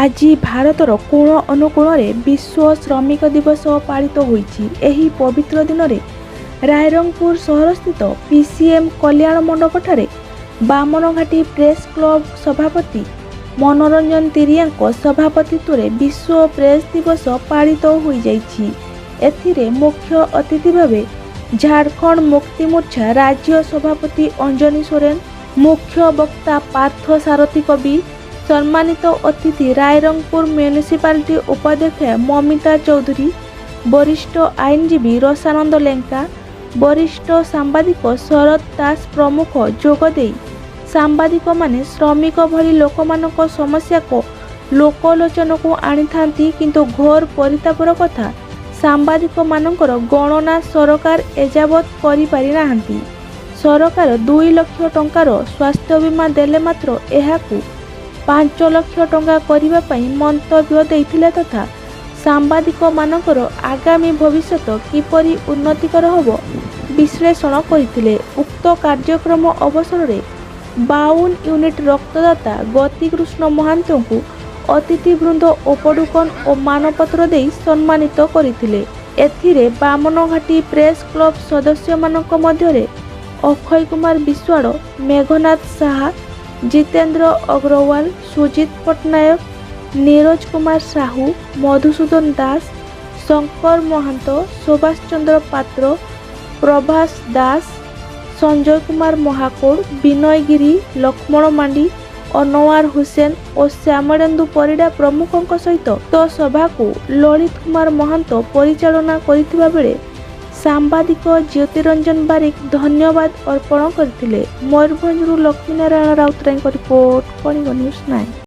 ଆଜି ଭାରତର କୋଣ ଅନୁକୋଣରେ ବିଶ୍ୱ ଶ୍ରମିକ ଦିବସ ପାଳିତ ହୋଇଛି। ଏହି ପବିତ୍ର ଦିନରେ ରାଇରଙ୍ଗପୁର ସହରସ୍ଥିତ ପିସିଏମ୍ କଲ୍ୟାଣ ମଣ୍ଡପଠାରେ ବାମନଘାଟୀ ପ୍ରେସ୍ କ୍ଲବ ସଭାପତି ମନୋରଞ୍ଜନ ତିରିଆଙ୍କ ସଭାପତିତ୍ୱରେ ବିଶ୍ୱ ପ୍ରେସ୍ ଦିବସ ପାଳିତ ହୋଇଯାଇଛି। ଏଥିରେ ମୁଖ୍ୟ ଅତିଥି ଭାବେ ଝାଡ଼ଖଣ୍ଡ ମୁକ୍ତି ମୋର୍ଚ୍ଚା ରାଜ୍ୟ ସଭାପତି ଅଞ୍ଜନୀ ସୋରେନ, ମୁଖ୍ୟ ବକ୍ତା ପାର୍ଥ ସାରଥୀ କବି, ସମ୍ମାନିତ ଅତିଥି ରାଇରଙ୍ଗପୁର ମ୍ୟୁନିସିପାଲିଟି ଉପାଧ୍ୟକ୍ଷା ମମିତା ଚୌଧୁରୀ, ବରିଷ୍ଠ ଆଇନଜୀବୀ ରସାନନ୍ଦ ଲେଙ୍କା, ବରିଷ୍ଠ ସାମ୍ବାଦିକ ଶରତ ଦାସ ପ୍ରମୁଖ ଯୋଗଦେଇ ସାମ୍ବାଦିକମାନେ ଶ୍ରମିକ ଭଳି ଲୋକମାନଙ୍କ ସମସ୍ୟାକୁ ଲୋକଲୋଚନକୁ ଆଣିଥାନ୍ତି, କିନ୍ତୁ ଘୋର ପରିତାପର କଥା, ସାମ୍ବାଦିକମାନଙ୍କର ଗଣନା ସରକାର ଏଯାବତ୍ କରିପାରିନାହାନ୍ତି। ସରକାର 2 ଲକ୍ଷ ଟଙ୍କାର ସ୍ୱାସ୍ଥ୍ୟ ବୀମା ଦେଲେ, ମାତ୍ର ଏହାକୁ 5 ଲକ୍ଷ ଟଙ୍କା କରିବା ପାଇଁ ମନ୍ତବ୍ୟ ଦେଇଥିଲେ ତଥା ସାମ୍ବାଦିକମାନଙ୍କର ଆଗାମୀ ଭବିଷ୍ୟତ କିପରି ଉନ୍ନତିକର ହେବ, ବିଶ୍ଳେଷଣ କରିଥିଲେ। ଉକ୍ତ କାର୍ଯ୍ୟକ୍ରମ ଅବସରରେ 52 ୟୁନିଟ୍ ରକ୍ତଦାତା ଗତିକୃଷ୍ଣ ମହାନ୍ତଙ୍କୁ ଅତିଥିବୃନ୍ଦ ଉପଢୌକନ ଓ ମାନପତ୍ର ଦେଇ ସମ୍ମାନିତ କରିଥିଲେ। ଏଥିରେ ବାମନଘାଟୀ ପ୍ରେସ୍ କ୍ଲବ ସଦସ୍ୟମାନଙ୍କ ମଧ୍ୟରେ ଅକ୍ଷୟ କୁମାର ବିଶ୍ୱାଳ, ମେଘନାଥ ସାହା, ଜିତେନ୍ଦ୍ର ଅଗ୍ରୱାଲ, ସୁଜିତ ପଟ୍ଟନାୟକ, ନିରୋଜ କୁମାର ସାହୁ, ମଧୁସୂଦନ ଦାସ, ଶଙ୍କର ମହାନ୍ତ, ସୁଭାଷ ଚନ୍ଦ୍ର ପାତ୍ର, ପ୍ରଭାସ ଦାସ, ସଞ୍ଜୟ କୁମାର ମହାକୁଡ଼, ବିନୟ ଗିରି, ଲକ୍ଷ୍ମଣ ମାଣ୍ଡି, ଅନୱାର ହୁସେନ ଓ ଶ୍ୟାମଳେନ୍ଦୁ ପରିଡ଼ା ପ୍ରମୁଖଙ୍କ ସହିତ ଉକ୍ତ ସଭାକୁ ଲଳିତ କୁମାର ମହାନ୍ତ ପରିଚାଳନା କରିଥିବା ବେଳେ ସାମ୍ବାଦିକ ଜ୍ୟୋତିରଞ୍ଜନ ବାରିକ ଧନ୍ୟବାଦ ଅର୍ପଣ କରିଥିଲେ। ମୟୂରଭଞ୍ଜରୁ ଲକ୍ଷ୍ମୀନାରାୟଣ ରାଉତରାୟଙ୍କ ରିପୋର୍ଟ, କଳିଙ୍ଗ ନ୍ୟୁଜ୍ 9।